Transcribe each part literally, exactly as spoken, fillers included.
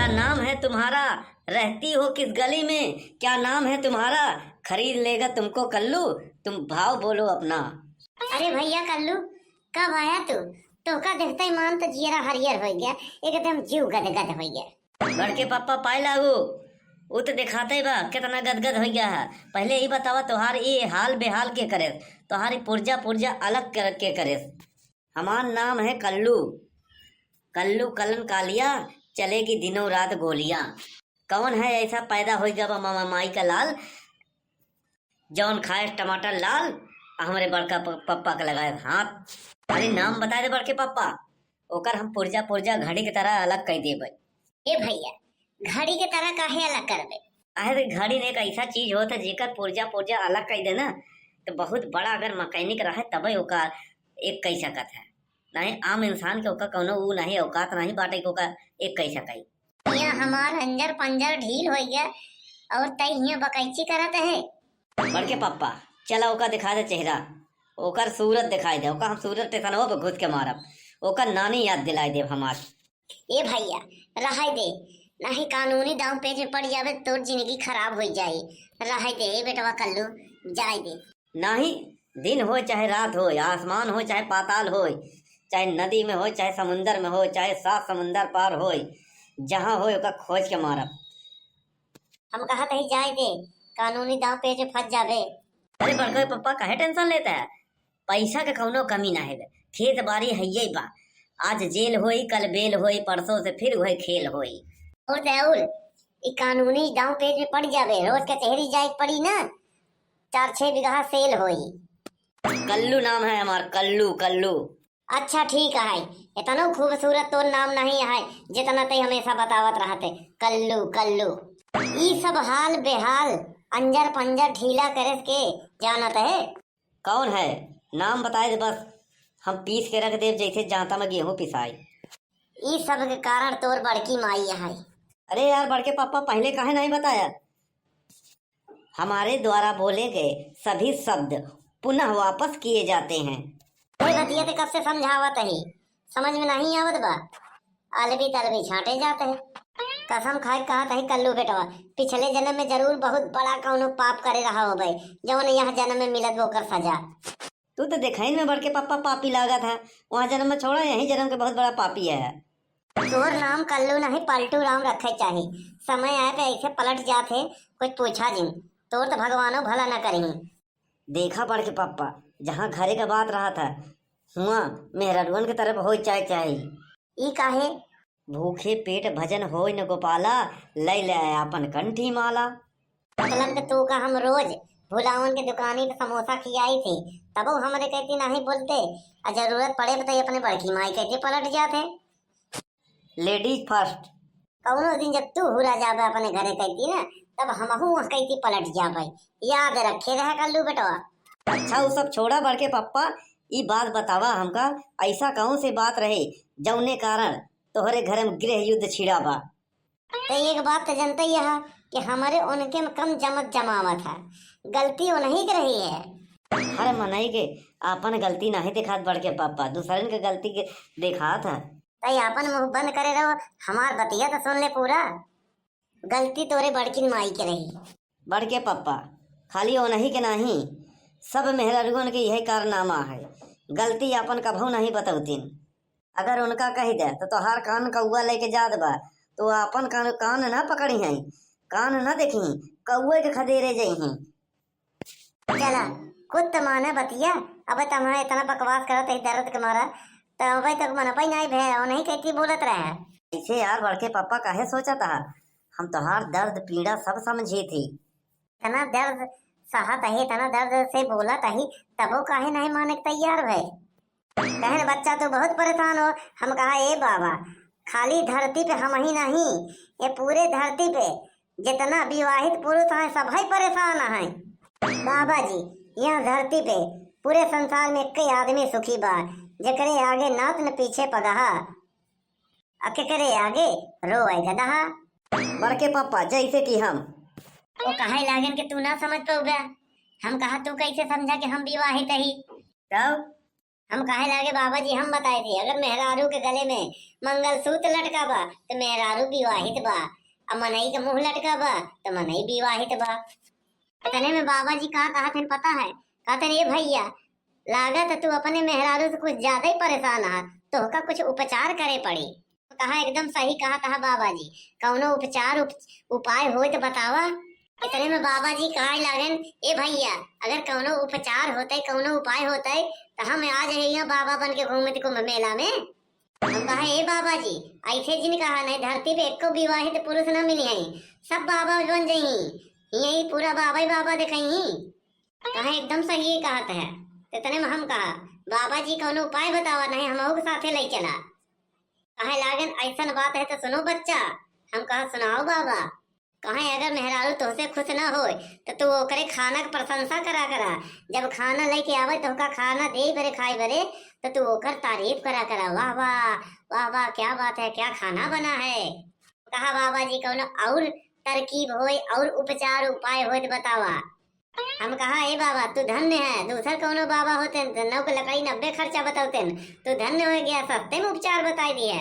नाम है तुम्हारा, रहती हो किस गली में, क्या नाम है तुम्हारा, खरीद लेगा तुमको कल्लू, तुम भाव बोलो अपना। अरे भइया कल्लू, कब आया तू? तोहका देखते ही मान तो जियरा हरियर होइ गया, एकदम जीव गदगद होइ गया। बड़के पप्पा पाए लागू, उ तो देखाते बा कितना गदगद होइ गया है। पहले ई बतावा, तोहार ई हाल बेहाल के करे, तोहार ई पुर्जा पुर्जा अलग कर के करे। हमार नाम है कल्लू, कल्लू कलन कालिया, चलेगी दिनों रात गोलियां। कौन है ऐसा पैदा होइ गवा मामा माई का लाल, जौन खाए टमाटर लाल, आ हमरे बड़का प-, पप्पा के लगाए हाथ। अरे नाम बताए दे बड़के पप्पा, ओकर हम पुर्जा पुर्जा घड़ी के तरह अलग कर देबे। ए भइया, घड़ी के तरह काहे अलग करबे? अरे घड़ी एक ऐसा चीज होत है, जेकर पुर्जा पुर्जा अलग कर दे ना, तो बहुत बड़ा अगर मैकेनिक रहे तबे ओका एक कह सकत है, नहीं आम इंसान के ओका कौनो ऊ नहीं औकात नहीं बाटे कि ओका एक कह सके। यहाँ हमार अंजर पंजर ढील होइ गया और तई हियाँ बकैची करत है। बड़के पप्पा, चला ओका दिखा दे चेहरा, ओकर सूरत दिखाई दे, ओका हम सूरत स्टेशनवा पे घुस के मारब, ओकर नानी याद दिलाई देब हमार। ए भइया, रहाई दे, नहीं कानूनी दांव पेच में पड़ जाबे, तोर जिंदगी खराब होइ जाई। रहाई दे, ए बेटवा कल्लू, जाए दे। नाही, दिन होय चाहे रात होय, आसमान होय चाहे पाताल होय, चाहे नदी में होय, चाहे समुंदर में होय, चाहे सात समुंदर पार होय, जहाँ होय ओका खोज के मारब। हम कहत हई जाए दे, कानूनी दांव पेच में फंस जाबे। अरे बड़का पप्पा काहे टेंशन लेता है? पैसा के कौनो कमी ना है, खेत बाड़ी हइये बा। आज जेल होई, कल बेल होई, परसों से फिर वही खेल होई। और तो और, ई कानूनी दांव पेच में पड़ जाबे, रोज कचहरी जाए के पड़ी ना, चार छह बीघा सेल होई। कल्लू नाम है हमार, कल्लू, कल्लू। अच्छा ठीक है, इतनो खूबसूरत तोर नाम नहीं है, जितना तई हमेशा बतावत रहते, कल्लू, कल्लू। ई सब हाल बेहाल, अंजर पंजर ढीला करे के जानत है। कौन है? नाम बताए दे बस, हम पीस के रख देब जैसे जांता में गेहूं पिसाई। ई सब के कारण तोर बड़की माई है। अरे यार बड़के पापा, पहले काहे नहीं बताया? हमारे द्वारा बोले गए सभी शब्द पुनः वापस किए जाते हैं। कोई बतिया ते कब से समझावत ही, समझ में नहीं आवत बा। अलबी तलबी छांटे जात है। कसम खाए कहत है कल्लू बेटवा, पिछले जन्म में जरूर बहुत बड़ा कौनो पाप करे रहा होबे, जौन यह जन्म में मिलत बा ओकर सजा। तू तो देखाइन में बड़के पप्पा पापी लागत है, वहाँ जन्म में छोड़ा, यही जन्म के बहुत बड़ा पापी है। तोर नाम कल्लू नहीं पलटू राम रखे चाही, समय आए पे ऐसे पलट जात है, कुछ पूछा जिन, तोर तो भगवानो भला न करिहीं। देखा बड़के पप्पा, जहाँ घरे का बात रहत है, हुआ मेहररुअन के तरफ होए चाहे चाही। ई काहे? भूखे पेट भजन होय न गोपाला, लय ले आपन कंठी माला। मतलब कि तू का हम रोज भुलावन के दुकानी पे समोसा खियाई थी, तबो हमरे कहती नहीं बोलते, आ जरूरत पड़े पे तो अपने बड़की माई कहती पलट जाते। Ladies first। कौनो दिन जब तू हुरा जाबे अपने घरे कहती ना, तब हमहू वहाँ कहती पलट जाबे, याद रखे रहे कल्लू बेटवा। अच्छा, उ सब छोड़ा बड़के पप्पा, ई बात बतावा हमका, ऐसा कौन सी बात रहे जौने कारण तोहरे घर में गृह युद्ध छिड़ा बा? तो एक बात तो जनते ही है कि हमारे उनके में कम जमत जमावत है, गलती उन्हीं के रही है। हर मनई के आपन गलती नहीं दिखात बड़के पापा, दूसरन के गलती के दिखात है। तई आपन मुंह बंद करे रहो, हमार बतिया तो सुन ले पूरा। गलती तोरे बड़किन माई के रही। बड़के पप्पा, खाली ओनही के नाही, सब मेहररुअन के यही कारनामा है, गलती आपन कभू नहीं बतौतीन। अगर उनका कही दे तो तोहार कान कौआ लेके जात बा, तो आपन कान, कान ना पकड़ी हैं, कान ना देखी, कौए के खदेरे जई हैं। चला, कुछ तो माने बतिया। अब तम्हा इतना बकवास करत ही दर्द के मारा, तो अबे तक मन पे नहीं भे, और नहीं कहती बोलत रहे। ऐसे यार बड़के पापा काहे सोचत हा? हम तोहार दर्द पीड़ा सब समझी थी। इतना दर्द सहत ही, इतना दर्द से बोलत ही, तबो काहे नहीं माने के तैयार भे? कहन बच्चा तू बहुत परेशान हो। हम कहा ए बाबा, खाली धरती पे हम ही नहीं, ये पूरे धरती पे जितना विवाहित पुरुष हैं, सब ही परेशान हैं। बाबा जी, यह धरती पे पूरे संसार में एक ही आदमी सुखी बा, जेकरे आगे नात न पीछे पगहा, आ केकरे आगे रोए गदहा। बड़के पापा, जैसे कि हम। वो कहे लागन कि तू ना समझ पउबे। हम कहा, तू कैसे समझा कि हम विवाहित ही? तब? हम कहे लागे, बाबा जी हम बताए थे, अगर मेहरारू के गले में मंगलसूत्र लटका बा तो मेहरारू विवाहित बा, आ मनई के मुंह लटका बा तो मनई विवाहित बा। इतने में बाबा जी का कहत हन पता है? कहत हन, "ए भैया, लागत है तू अपने मेहरारू से कुछ ज्यादा ही परेशान है, तोहका कुछ उपचार करे पड़ी।" कहा, "एकदम सही कहत है बाबा जी, कौनो उपचार उप-, उपाय होय तो बतावा।" इतने में बाबा जी कहे लागन, "ए भैया, अगर कौनो उपचार होते, कौनो उपाय होते, तो हम आज यहाँ बाबा बन के घूमत कुंभ मेला में।" हम कहा, "ए बाबा जी, ऐसे जिन कहा नहीं, धरती पे एको विवाहित पुरुष ना मिली है, सब बाबा बन जाई, यही पूरा बाबा ही बाबा दिखाई।" कहा, "एकदम सही कहत है।" इतने में हम कहा, "बाबा जी कौनो उपाय बतावा, नहीं हमहू के साथे ले चला।" कहे लागन, "ऐसन बात है तो सुनो बच्चा।" हम कहा, "सुनाओ बाबा।" कहे, "अगर मेहरारू तोहसे खुश ना होए तो तू ओकरे खाना के प्रशंसा करा करा। जब खाना लेके आवे तो ओका खाना दे बरे, खाए बरे, तो तू ओकर तारीफ करा करा, 'वाह वाह, वाह वाह, क्या बात है, क्या खाना बना है।'" कहा, "बाबा जी कौनो और तरकीब होए और उपचार उपाय होए तो बतावा।" हम कहा, "ए बाबा, तू धन्य है, दूसर कौनो बाबा होते न तो नौ के लकड़ी नब्बे खर्चा बतौते न, तू धन्य हो गया, सस्ते में उपचार बताई दिए।"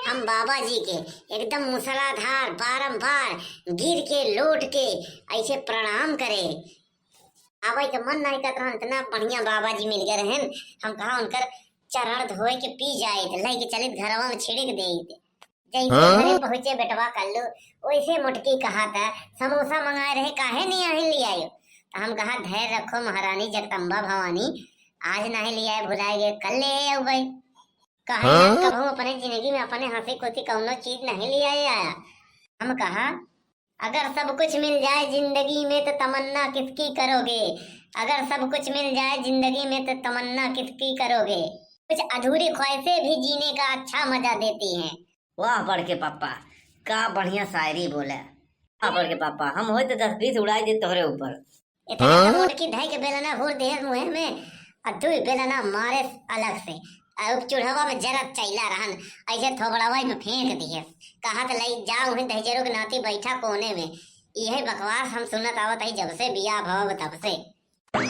हम बाबा जी के एकदम मूसलाधार बारंबार गिर के लोट के ऐसे प्रणाम करे। आवे के मन नहीं करत रहन, इतना बढ़िया बाबा जी मिल गए रहन। हम कहा उनकर चरण धोए के पी जाए, तो लेके चलित घरवा में छिड़क दे। जैसे हाँ? घरे पहुँचे बेटवा कल्लू, वैसे मोटकी कहा था, "समोसा मंगाए रहे, काहे नहीं आहिन ले आयो?" तो हम कहा, "धैर्य रखो महारानी जगदम्बा भवानी, आज नहीं ले आए, भुलाए गए, कल ले आए भाई।" कहे हाँ? यार, कबहू अपने जिंदगी में अपने हंसी खुशी कौनो चीज नहीं ले आए आया। हम कहा, "अगर सब कुछ मिल जाए जिंदगी में तो तमन्ना किसकी करोगे? अगर सब कुछ मिल जाए जिंदगी में तो तमन्ना किसकी करोगे? कुछ अधूरी ख्वाहिशें भी जीने का अच्छा मजा देती हैं।" वाह बड़के पापा, का बढ़िया शायरी बोले। वाह बड़के पापा, हम होई तो दस बीस उड़ाई दे तोहरे ऊपर। इतना हाँ? तो मोटकी धई के बेलना हुर दिहे मुँहे में, आ दुई बेलना मारे अलग से, आ उ चूल्हवा में जरत चैला रहन, ऐसे थोबड़वा में फेंक दिहे। कहत, "लई जा उहें दहिजरो के नाती बैठा कोने में।" इहे बकवास हम सुनत आवत हई जब से बियाह भवा तब से।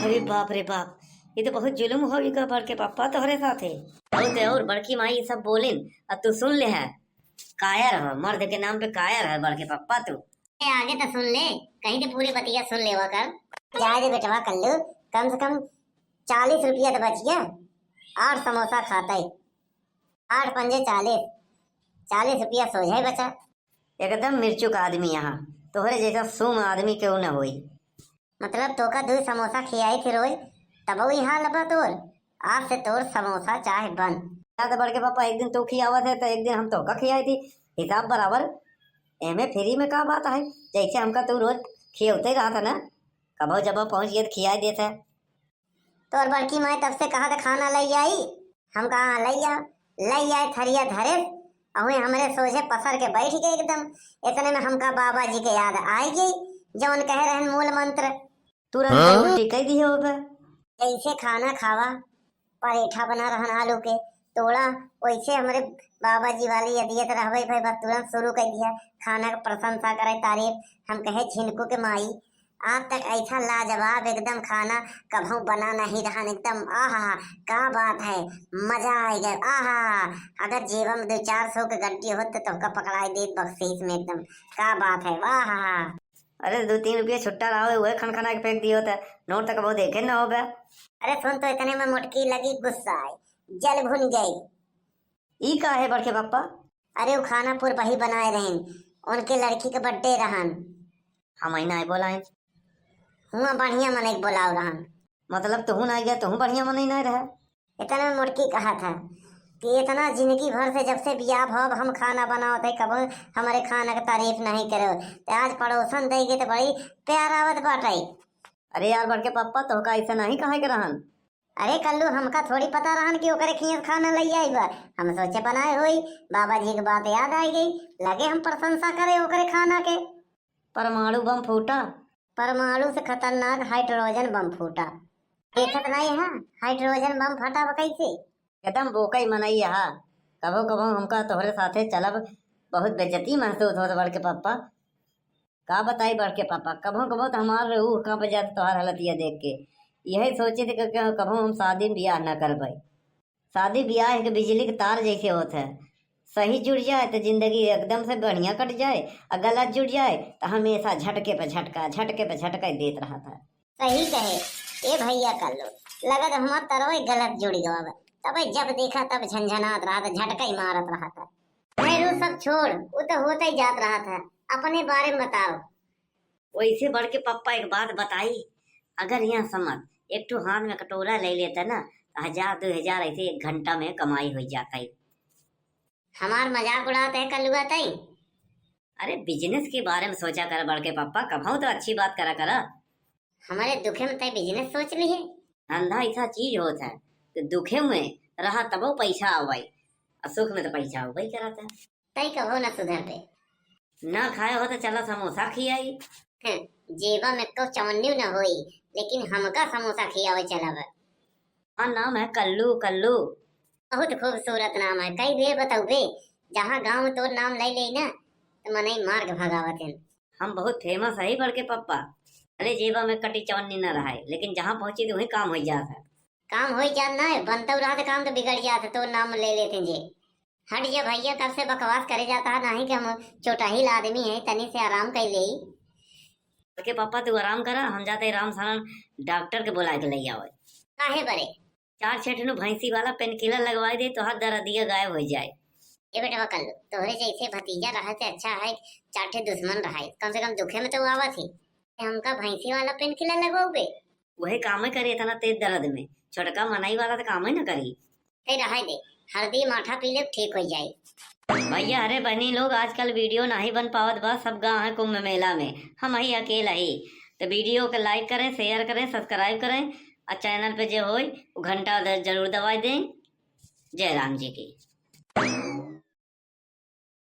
अरे बाप रे बाप, ये तो बहुत जुल्म होई का बड़के पापा तोहरे साथे। बहुत है, और बड़की माई ये सब बोलिन, अब तू सुन ले है। कायर हो, मर्द के नाम पे कायर है बड़के पापा तू। ए, आगे तो सुन ले, कहीं तो पूरी बतिया सुन लेवा कर। जाए दे बेटवा कल्लू, कम से कम चालीस रुपया तो बच गया, आठ समोसा खाते, आठ पंजे चालीस, चालीस रुपया सोझे बचा। एकदम मिर्चुक आदमी यहाँ, तोहरे जैसा सूम आदमी केहू न होई। मतलब तोका दुई समोसा खियाई थी रोज, तबो ई हाल बा तोर? आज से तोर समोसा चाय बंद। याद बड़के पापा, एक दिन तू खियावत है तो एक दिन हम तोका खियाई थी, हिसाब बराबर। एमे फ्री में का बात है, जैसे हमका तू रोज खियौते रहत है ना, कबो जब पहुँच गए तो खियाई देत है। तोर बड़की माई तब से कहा था खाना लई आई, हम कहा, "हाँ, लई आ।" लई आए थरिया धरे, अहुए हमरे सोझे पसर के बैठ गए एकदम। इतने में हमका बाबा जी के याद आई गई, जवन कहे रहन मूल मंत्र। तुरंत हाँ? उल्टी कई दिए होबे। जैसे खाना खावा, परेठा बना रहन आलू के, तोड़ा, वैसे हमरे बाबा जी वाली यदियत रहबे भाई, बस तुरंत शुरू कर दिया खाना के प्रशंसा करे, तारीफ। हम कहे, "झिनकू के माई, आज तक ऐसा लाजवाब एकदम खाना कभू बना नहीं रहन, एकदम आहा, का बात है, मजा आ गया, आहा। अगर जेब में दो चार सौ के गड्डी होत तो तोहका पकड़ाई देत बख्शीश में एकदम, का बात है, वाह।" अरे दो तीन रुपया छुट्टा रहा हो, वह खनखना के फेंक दियो तो नोट तक बहुत देखे न होबे। अरे सुन तो, इतने में मोटकी लगी गुस्सा आई, जल भुन गई। ई का है बड़के पापा? अरे, उ खाना पुरपही बनाए रहिन, उनके लड़की के बर्थडे रहन। हम ही नाहीं बोलाइन। हुआ बढ़िया मनई के बोलाव रहन। मतलब, तुहू नाहीं गया, तुहू बढ़िया मनई नाहीं रहे। इतने में मोटकी कहा था कि इतना जिंदगी भर से, जब से बियाह भव, हम खाना बनावत है, कबो हमरे खाना के तारीफ नहीं करे। ते आज पड़ोसन दे गए तो बड़ी प्यार आवत बाटे। अरे यार, बड़के पापा, तोहका ऐसा नहीं कहे के रहन। अरे कल्लू, हमका थोड़ी पता रहन कि ओकरे खियाँ खाना लई आई बा। हम सोचे बनाए होई, बाबा जी के बात याद आई गई, लगे हम प्रशंसा करे ओकरे खाना के। परमाणु बम फूटा। परमाणु से खतरनाक हाइड्रोजन बम फूटा। देखत नहीं है हाइड्रोजन बम फटा बा कैसे? एकदम बोकई मनई हा। कभो कभो हमका तोहरे साथे चलब बहुत बेइज्जती महसूस होत बड़के पापा। का बताई बड़के पापा, कभो कभो तो हमार रूह कांप जात तोहार हालतिया देख के। यही सोचे थे कि कभो हम शादी में बियाह न कर पाई। शादी ब्याह एक बिजली के तार जैसे होत है, सही जुड़ जाए तो जिंदगी एकदम से बढ़िया कट जाए, और गलत जुड़ जाए तो हमेशा झटके पे झटका, झटके पे झटका ही देत रहत है। सही कहे, ए भैया कल्लू, लगत हमार तरवे गलत जुड़ गवा बा। तबे जब देखा तब झनझनात रहत, झटका ही मारत रहत। खैर, उ सब छोड़, उ तो होते ही जात रहत है। अपने बारे में बताओ। वैसे बड़के पप्पा एक बात बताई, अगर यहाँ समझ एक ठो हाथ में कटोरा ले लेता ना, तो हजार दो हजार ऐसे एक घंटा में कमाई हो जाता है। हमार मजाक उड़ात है कल्लुआ तई। अरे, बिजनेस के बारे में सोचा कर बड़के पप्पा, कभऊ तो अच्छी बात करा करा। हमारे दुखे में तय बिजनेस सोच ली है। धंधा ऐसा चीज होत है कि दुखे में रहा तबो पैसा आवे, और सुख में तो पैसा आवे ही करत है। तय कभो न सुधर पे। ना खाए हो तो चला समोसा खियाई। हम्म, जेबा में को चवन्नी न होई, लेकिन हमका समोसा खियावे चला बा। हाँ, नाम है कल्लू, कल्लू। बहुत खूबसूरत नाम है। कई बेर बतौबे, जहाँ गाँव में तोर नाम ले ले ना, तो मनई मार के भगावत हैं। हम बहुत फेमस है बड़के पप्पा। अरे जेबा में कटी चवन्नी ना रहे, लेकिन जहाँ पहुँची तो वहीं काम हो जात है। काम हो जात ना है, बनतौ रहत काम तो बिगड़ जात है, तोर नाम ले लेते हैं जे। हट जा भैया, तब से बकवास करे जाता है, नहीं कि हम चोटाहिल आदमी है, तनी से आराम कर ले। बड़के पप्पा तू आराम करा, हम जाते राम शरण डॉक्टर के बुला के ले आवे। काहे बरे? चार छह ठनु भैंसी वाला पेनकिलर लगवाई दे, तोहार दर्दिया गायब हो जाए। ए बेटवा कल्लू, तोहरे जैसे भतीजा रहे से अच्छा है चार ठे दुश्मन रहे, कम से कम दुखे में तो आवा थी। हमका भैंसी वाला पेनकिलर लगवाओ बे। वही काम ही करे इतना तेज दर्द में, छोटका मनई वाला तो काम ही ना करी। ए रहे दे, हल्दी माठा पी ले ठीक हो जाए। भैया, अरे बहनी लोग, आजकल वीडियो नहीं बन पावत बा, सब गा है कुंभ मेला में, हम ही अकेला ही। तो वीडियो के लाइक करें, शेयर करें, सब्सक्राइब करें, और चैनल पे जे होई वो घंटा द-, जरूर दबाई दें। जय राम जी की।